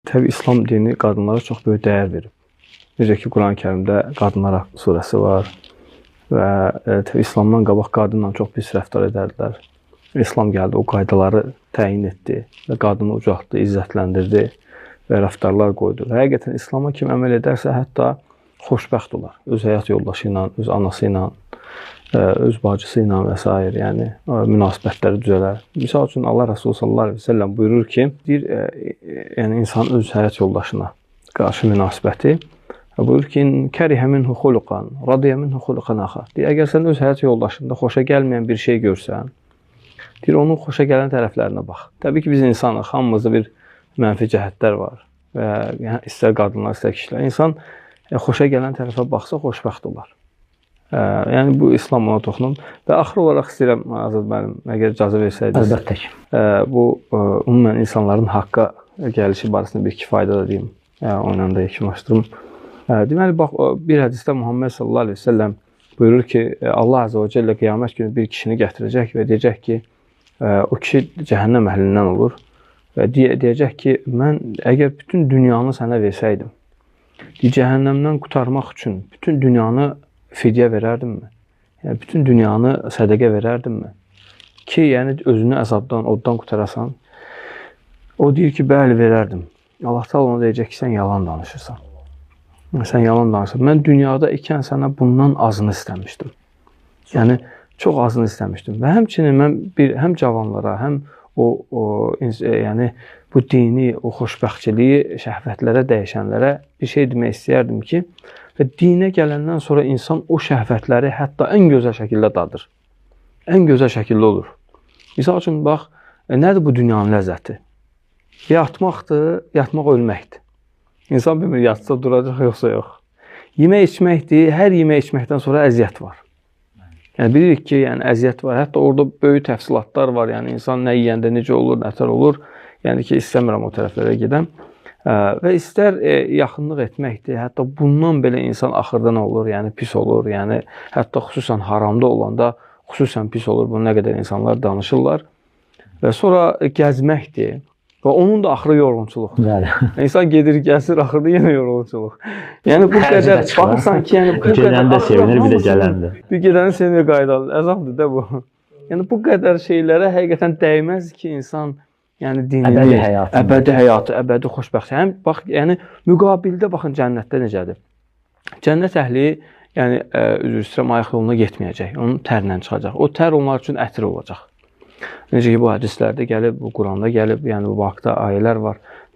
Təbii İslam dini qadınlara çox böyük dəyər verib. Necə ki, Quran-Kərimdə qadınlar haqqı surəsi var və təbii İslamdan qabaq qadınla çox pis rəftar edərdilər. İslam gəldi, o qaydaları təyin etdi və qadını ucaltdı, izzətləndirdi və rəftarlar qoydu. Və həqiqətən İslama kim əməl edərsə, hətta xoşbəxt olar. Öz həyat yoldaşı ilə, öz anası ilə, öz bacısı ilə və s. Yəni münasibətləri düzələr. Misal üçün Allah Rəsulü sallallahu əleyhi və səlləm buyurur ki, deyir, yəni insan öz həyat yoldaşına qarşı münasibəti buyurur ki, kərihə minhu xuluqan, radiya minhu xuluqan axar. Deyir, əgər sən öz həyat yoldaşında xoşa gəlməyən bir şey görsən, deyir, onun xoşa gələn tərəflərinə bax. Təbii ki, biz insanıq, hamımızda bir mənfi cəhətlər var və yəni, istər qadınlar, istər kişilər. İnsan xoşa gələn tərəfə baxsa xoşbəxt olar. Yəni bu İslam ona toxunub və axır olaraq istəyirəm Azad müəllim, əgər icazə versəydiniz. Əlbəttə ki. Bu ümumən insanların haqqa gəlişi barəsində bir iki fayda da deyim. Onunla da yekunlaşdırım. Deməli bax, bir hədisdə Muhammed sallallahu əleyhi və səlləm buyurur ki, Allah azza və cəllə qiyamət günü bir kişini gətirəcək və deyəcək ki, o kişi cəhənnəm əhlindən olur və deyəcək ki, mən əgər bütün dünyanı sənə versəydim, cəhənnəmdən qurtarmaq üçün bütün dünyanı fidyə verərdimmi? Yəni bütün dünyanı sədəqə verərdimmi? Ki, yəni özünü əzabdan, oddan qurtarasan. O deyir ki, bəli verərdim. Allah Teala ona deyəcək ki, sən yalan danışırsan. Sən yalan danışırsan. Mən dünyada ikən sənə bundan azını istəmişdim. Yəni çox azını istəmişdim. Və həmçinin mən bir həm cavanlara, həm o yəni bu dini, o xoşbəxtçiliyi şəhvətlərə dəyişənlərə bir şey demək istəyərdim ki, və dinə gələndən sonra insan o şəhvətləri hətta ən gözəl şəkildə dadır. Ən gözəl şəkildə olur. Misal üçün, bax, nədir bu dünyanın ləzzəti? Yatmaqdır, yatmaq ölməkdir. İnsan bilmir, yatsa duracaq, yoxsa yox. Yemək içməkdir, hər yemək içməkdən sonra əziyyət var. Yəni bilirik ki, yəni əziyyət var. Hətta orada böyük təfsilatlar var. Yəni insan nə yeyəndə necə olur, nətər olur. Yəni ki, istəmirəm o tərəflərə gedən. Və istər yaxınlıq etməkdir. Hətta bundan belə insan axırda nə olur? Yəni pis olur. Yəni hətta xüsusən haramda olanda xüsusən pis olur. Bunu nə qədər insanlar danışırlar. Və sonra gəzməkdir. Və onun da axırı yorğunçuluqdur. Bəli. İnsan gedir, gəzir, axırda yenə yorğunçuluq. Yəni bu qədər baxırsan ki, yəni bu qədər gedəndə sevinir, bir də gələndə. Bir gedəndə sevinir, qayıdar. Əzabdır da bu. Yəni bu qədər şeylərə həqiqətən dəyməz ki, insan yəni dinini, əbədi həyatı, əbədi xoşbəxtlik. Həm bax, yəni müqabildə baxın cənnətdə necədir? Cənnət əhli, yəni üzr istəyirəm, ayaq yoluna getməyəcək. Onun tərlə çıxacaq. O tər onlar üçün ətir olacaq. Necə ki bu hədislərdə gəlib, bu Quranda gəlib, yəni bu haqda ayələr var.